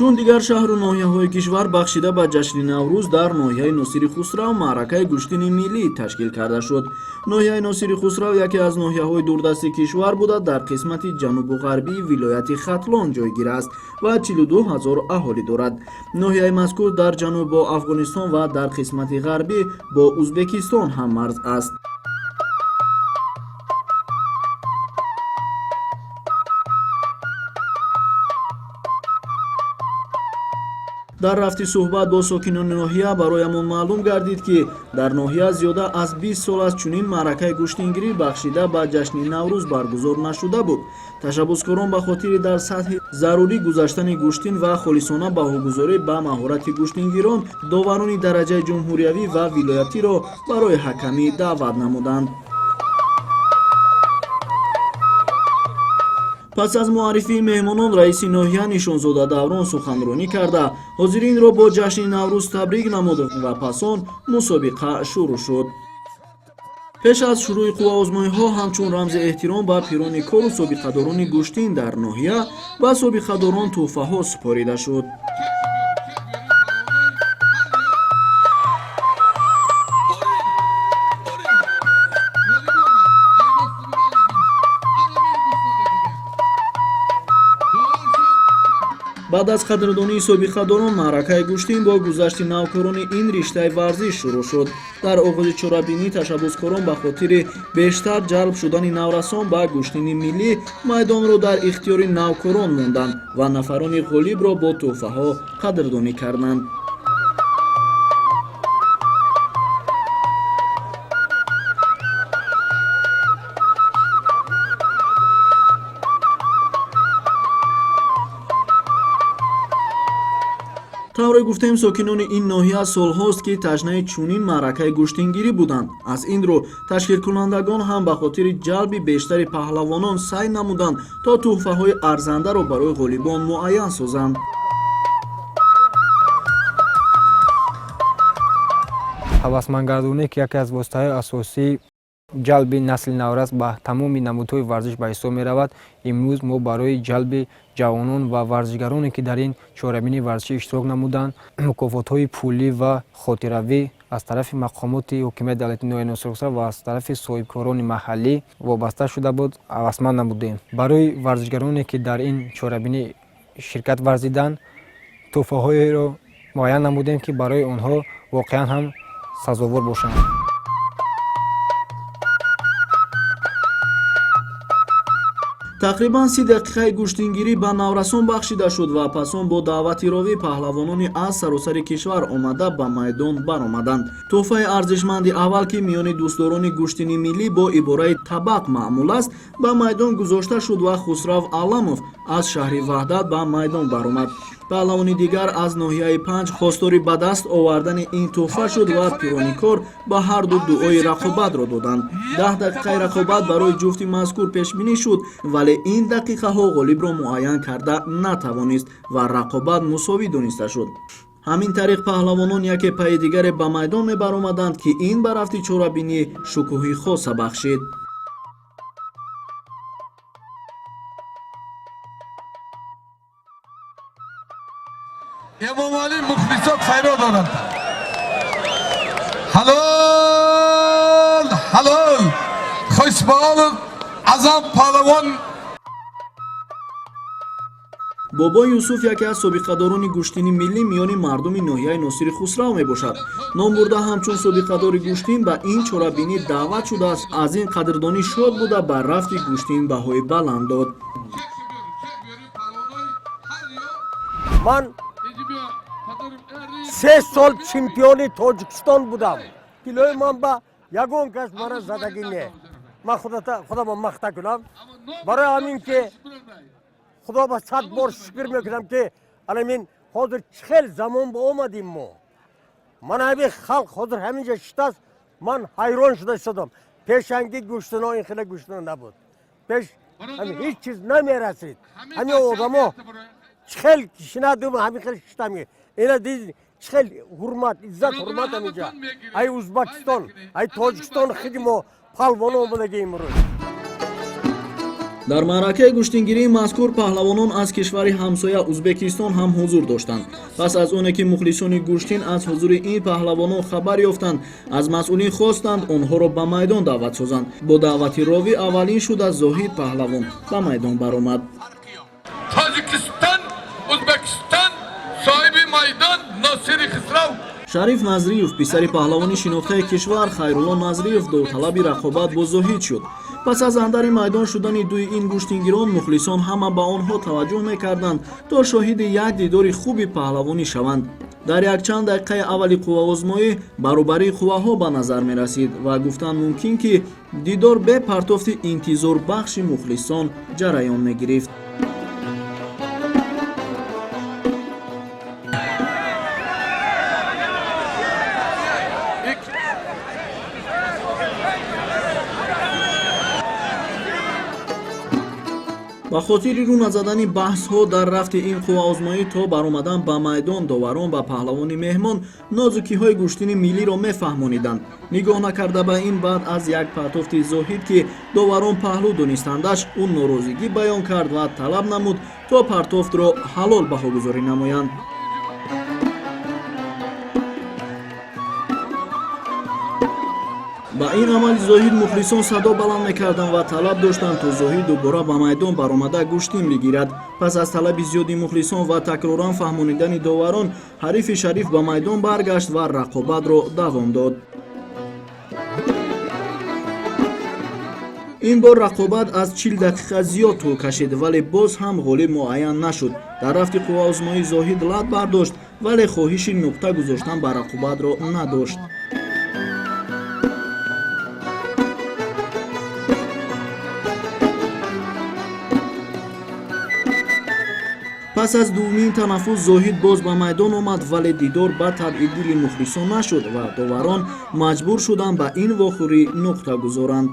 Чун дигар шаҳру ноҳияҳои кишвар, бахшида ба ҷашни Наврӯз дар ноҳияи Носири Хусрав маъракаи гӯштини миллӣ ташкил карда шуд. Ноҳияи Носири Хусрав яке аз ноҳияҳои дурдасти кишвар буда, дар қисмати ҷанубу ғарбии вилояти Хатлон ҷойгир аст ва 42 ҳазор аҳолӣ дорад. Ноҳияи мазкур дар ҷануб бо Афғонистон ва дар қисмати ғарбӣ бо Узбекистон ҳаммарз аст. Дар рафти суҳбат бо сокинони ноҳия бароямон маълум гардид, ки дар ноҳия зиёда аз 20 сол аст чунин маъракаи гӯштингирӣ бахшида ба ҷашни Наврӯз баргузор нашуда буд. Ташаббускорон ба хотири дар сатҳи зарурӣ гузаштани гӯштин ва холисона баҳогузорӣ ба маҳорати гӯштингирон доварони дараҷаи ҷумҳуриявӣ ва вилоятиро барои ҳакамӣ даъват намуданд. Пас аз муаррифии меҳмонон раиси ноҳия Нишонзода Даврон суханронӣ карда, ҳозиринро бо ҷашни Наврӯз табрик намуд ва пас он мусобиқа шурӯъ шуд. Пеш аз шурӯи қувваозмоиҳо, ҳамчун рамзи эҳтиром ба пирони кору собиқадорони гӯштин дар ноҳия, ба собиқадорон тӯҳфаҳо супорида шуд. Баъд аз қадрдонии собиқадорон маъракаи гӯштин бо гузашти навкорони ин риштаи варзиш шурӯъ шуд. Дар оғози чорабинӣ ташаббускорон ба хотири бештар ҷалб шудани наврасон ба гӯштини миллӣ майдонро дар ихтиёри навкорон монданд ва нафарони ғолибро бо тӯҳфаҳо қадрдонӣ карданд. Тавре гуфтем, сокинони ин ноҳия солҳост, ки ташнаи чунин маъракаи гӯштингирӣ буданд. Аз ин рӯ ташкилкунандагон ҳам ба хотири ҷалби бештари паҳлавонон саъй намуданд, то тӯҳфаҳои арзандаро барои ғолибон муайян созанд. Ҳавасмандгардонӣ, ки яке аз воситаҳои асосии ҷалби насли наврас ба тамоми намудҳои варзиш ба ҳисоб меравад, имрӯз мо барои ҷалби ҷавонон ва варзишгароне, ки дар ин чорабинии варзишӣ иштирок намуданд, мукофотҳои пулӣ ва хотиравӣ аз тарафи мақомоти ҳокимияти давлатии ноҳияи Носири Хусрав ва аз тарафи соҳибкорони маҳаллӣ вобаста шуда буд, ҳавасманд намудем. Барои варзишгароне, ки дар ин чорабинӣ ширкат варзиданд, тӯҳфаҳоеро муайян намудем, ки барои онҳо воқеан ҳам сазовор бошанд. Тақрибан 30 дақиқаи гӯштингирӣ ба наврасон бахшида шуд ва пас он бо даъвати ровӣ паҳлавонони аз саросари кишвар омада ба майдон баромаданд. Тӯҳфаи арзишманди аввал, ки миёни дӯстдорони гӯштини миллӣ бо ибораи табақ маъмул аст, ба майдон гузошта шуд ва Хусрав Аламов аз шаҳри Ваҳдат ба майдон баромад. Паҳлавони дигар аз ноҳияи Панҷ хостори ба даст овардани ин тӯҳфа шуд ва пирони кор ба ҳарду дуои рақобатро доданд. 10 дақиқаи рақобат барои ҷуфти мазкур пешбинӣ шуд, вале ин дақиқаҳо ғолибро муайян карда натавонист ва рақобат мусовӣ дониста шуд. Ҳамин тариқ паҳлавонон яке пайи дигаре ба майдон мебаромаданд, ки ин ба рафти чорабинӣ шукӯҳи хоса бахшид. Эмомалӣ, мухлисот файро доранд. Ҳалол, ҳалол! Хушбаолов Азам паҳлавон. Бобои Юсуф яке аз собиқадорони гӯштини миллӣ миёни мардуми ноҳияи Носири Хусрав мебошад. Номбурда ҳамчун собиқадори гӯштин ба ин чорабинӣ даъват шудааст. Аз ин қадрдонӣ шод буда, ба рафти гӯштин баҳои баланд дод. Ман 3 сол чемпиони Тоҷикистон будам. Тиллои ман ба ягон кас мара задагӣ не. Ман худама махта кунам. Барои ҳамин ки Худо ба сад бор шукр мекунам, ки анамин ҳозир чӣ хел замон ба омадим мо. Ман ҳамин халқ ҳозир ҳаминҷа шиштааст, ман ҳайрон шуда истодам. Пешанги гӯштино ин хеле гӯштино набуд. Пеш ҳамин ҳеҷ чиз намерасид. Ҳамин одамо хел шинадум, ҳамин хел шиштам. Ина дид, хел ҳурмат, иззат, ҳурмат ҳаминҷа. Ай Узбакистон, ай Тоҷикистон хиди мо палвон омадаги имрӯз. Дар маъракаи гӯштингирии мазкур паҳлавонон аз кишвари ҳамсоя Узбекистон ҳам ҳузур доштанд. Пас аз оне ки мухлисони гӯштин аз ҳузури ин паҳлавонон хабар ёфтанд, аз масъулин хостанд онҳоро ба майдон даъват созанд. Бо даъвати ровӣ аввалин шуда Зоҳид паҳлавон ба майдон баромад. Тоҷикистон, Узбекистон, соҳиби майдон Носири Хисрав. Шариф Назриев, писари паҳлавони шинохтаи кишвар Хайрулло Назриев, довталаби рақобат бо Зоҳид шуд. Пас аз андари майдон шудани дуи ин гӯштингирон, мухлисон ҳама ба онҳо таваҷҷӯҳ мекарданд, то шоҳиди як дидори хуби паҳлавонӣ шаванд. Дар якчанд дақиқаи аввали қувваозмоӣ баробарии қувваҳо ба назар мерасид ва гуфтан мумкин, ки дидор бе партофти интизорбахши мухлисон ҷараён мегирифт. Ба хотири рӯ назадани баҳсҳо дар рафти ин қувваозмоӣ, то баромадан ба майдон доварон ба паҳлавони меҳмон нозукиҳои гӯштини миллиро мефаҳмониданд. Нигоҳ накарда ба ин, баъд аз як партофти Зоҳид, ки доварон паҳлӯ донистандаш, ӯ норозигӣ баён кард ва талаб намуд, то партофтро ҳалол баҳогузорӣ намоянд. Ба ин амали Зоҳид мухлисон садо баланд мекарданд ва талаб доштанд, то Зоҳид дубора ба майдон баромада гӯштин бигирад. Пас аз талаби зиёди мухлисон ва такроран фаҳмонидани доварон, ҳарифи Шариф ба майдон баргашт ва рақобатро давом дод. Ин бор рақобат аз 40 дақиқа зиёд тӯл кашид, вале боз ҳам ғолиб муайян нашуд. Дар рафти қувваозмоӣ Зоҳид лат бардошт, вале хоҳиши нуқта гузоштан ба рақобатро надошт. Пас аз дуввумин танаффус Зоҳид боз ба майдон омад, вале дидор ба табъи дили мухлисон нашуд ва доварон маҷбур шуданд ба ин вохӯрӣ нуқта гузоранд.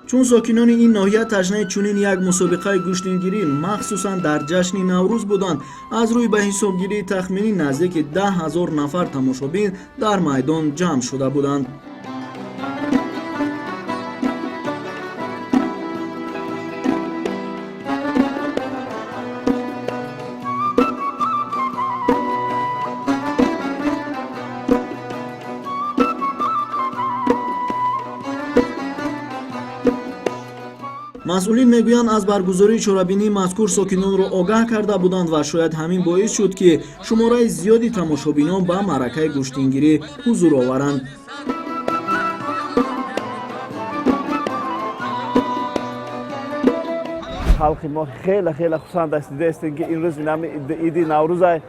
Чун сокинони ин ноҳия ташнаи чунин як мусобиқаи гӯштингирӣ, махсусан дар ҷашни Наврӯз буданд, аз рӯи ба ҳисобгирии тахминӣ наздики 10 000 нафар тамошобин дар майдон ҷамъ шуда буданд. Масъулин мегӯянд, аз баргузории чорабинии мазкур сокинонро огаҳ карда буданд ва шояд ҳамин боис шуд, ки шумораи зиёди тамошобинон ба маъракаи гӯштингирӣ ҳузур оваранд. Халқи мо хеле хеле хурсанд аст. Дидаистем, ки имрӯз инами иди Наврӯза.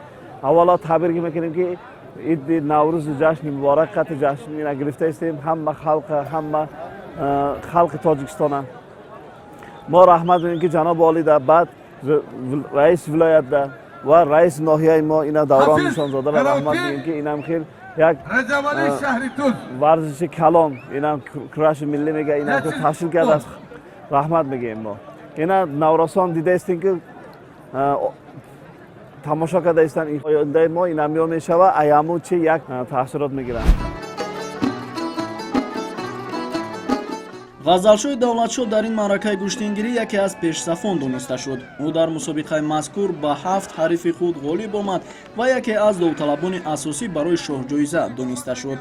Аввало табрик мекунем, ки иди Наврӯзи ҷашни муборак қати ҷашн ина гирифтаистем ҳама халқа, ҳама халқи Тоҷикистона. Мо раҳмат мегӯем, ки ҷаноби олӣ да, баъд раиси вилоятда ва раиси ноҳияи мо ина Даврон Нишонзодаро раҳмат мегӯем, ки инам хел як варзиши калон, инам кураши миллӣ мега, инам ташкил кардааст. Раҳмат мегӯем мо. Ина наврасон дидаистем, ки тамошо кардаистанд. Ояндаи мо инамё мешава, аяму чи як таассурот мегиранд. Ғазалшоҳи Давлатшоҳ дар ин маъракаи гӯштингирӣ яке аз пешсафон дониста шуд. Ӯ дар мусобиқаи мазкур ба ҳафт ҳарифи худ ғолиб омад ва яке аз довталабони асосӣ барои шоҳҷоиза дониста шуд.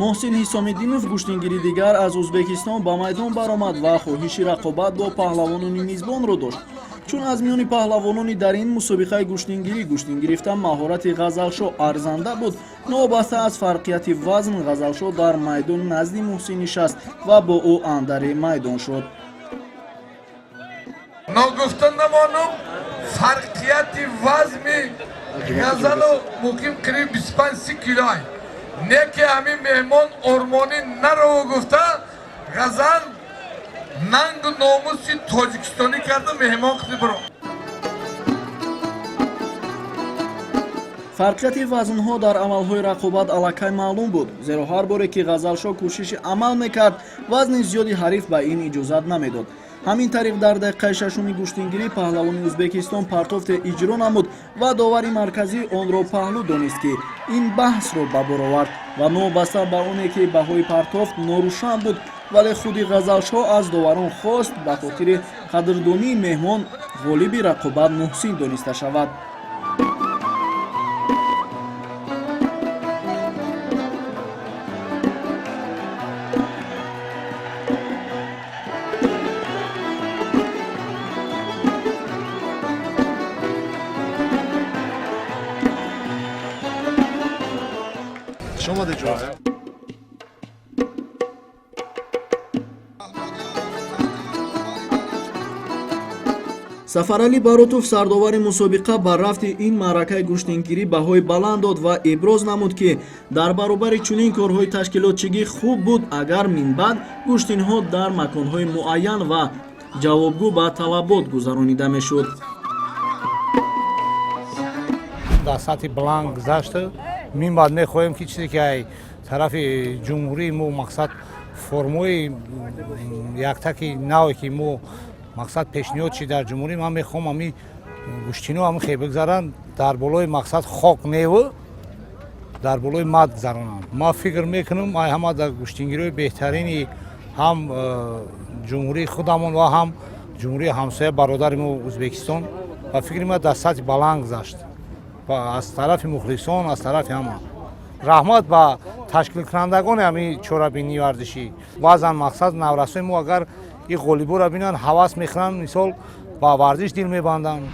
Муҳсин Ҳисомиддинов, гӯштингири дигар аз Ӯзбекистон, ба майдон баромад ва хоҳиши рақобат бо паҳлавонони мизбонро дошт. Чун аз миёни паҳлавонони дар ин мусобиқаи гӯштингирӣ гӯштин гирифта маҳорати Ғазалшоҳ арзанда буд, новобаста аз фарқияти вазн, Ғазалшоҳ дар майдон назди Муҳсин нишаст ва бо ӯ андари майдон шуд. Ногуфта намонум, фарқияти вазми Ғазалу муқим қариб 25 килой. Не ки ҳамин меҳмон ормонӣ нарово гуфта, Ғазал нангу номуси тоҷикистонӣ карда, меҳмон қити биро. Фарқияти вазнҳо дар амалҳои рақобат аллакай маълум буд, зеро ҳар боре ки Ғазалшоҳ кӯшиши амал мекард, вазни зиёди ҳариф ба ин иҷозат намедод. Ҳамин тариқ, дар дақиқаи шашуми гӯштингирӣ паҳлавони Ӯзбекистон партофте иҷро намуд ва довари марказӣ онро паҳлӯ донист, ки ин баҳсро ба бор овард. Ва новобаста ба оне ки баҳои партофт норӯшан буд, вале худи Ғазалшоҳ аз доварон хост, ба хотири қадрдонии меҳмон ғолиби рақобат Муҳсин дониста шавад. Сафаралӣ Баротов, сардовари мусобиқа, ба рафти ин маъракаи гӯштингирӣ баҳои баланд дод ва иброз намуд, ки дар баробари чунин корҳои ташкилотчигӣ хуб буд, агар минбаъд гӯштинҳо дар маконҳои муайян ва ҷавобгӯ ба талабот гузаронида мешуд. Дар сатҳи баланд гузашта, минбаъд мехоҳем, ки чизе ки ай тарафи ҷумҳурии мо, мақсад, формои яктаки наве ки мо, мақсад, пешниҳод шид дар ҷумҳурӣ, ман мехоҳам ами гӯштино ами хе бигзаранд, дар болои, мақсад, хок неву дар болои мад гузаронанд. Ман фикр мекунам, ай ҳама дар гӯштингириҳои беҳтарини ҳам ҷумҳурии худамон ва ҳам ҷумҳурии ҳамсоя, бародари мо Ӯзбекистон, ба фикри ман, дар сатҳи баланд гузашт аз тарафи мухлисон, аз тарафи ҳама. Раҳмат ба ташкилкунандагони ҳамин чорабинии варзишӣ. Баъзан, мақсад, наврасои мо агар ин ғолиборо бинанд, ҳавас мехӯранд, мисол, ба варзиш дил мебанданд.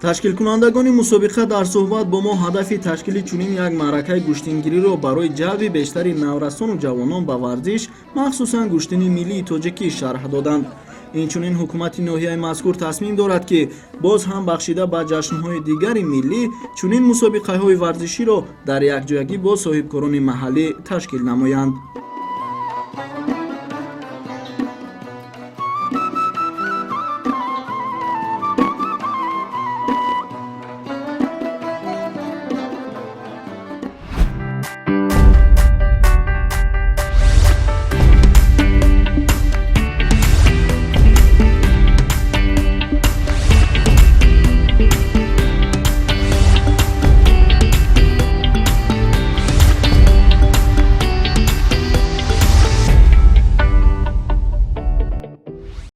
Ташкилкунандагони мусобиқа дар суҳбат бо мо ҳадафи ташкили чунин як маъракаи гӯштингириро барои ҷалби бештари наврасону ҷавонон ба варзиш, махсусан гӯштини миллии тоҷикӣ, шарҳ доданд. Инчунин ҳукумати ноҳияи мазкур тасмим дорад, ки боз ҳам бахшида ба ҷашнҳои дигари миллӣ чунин мусобиқаҳои варзиширо дар якҷоягӣ бо соҳибкорони маҳаллӣ ташкил намоянд.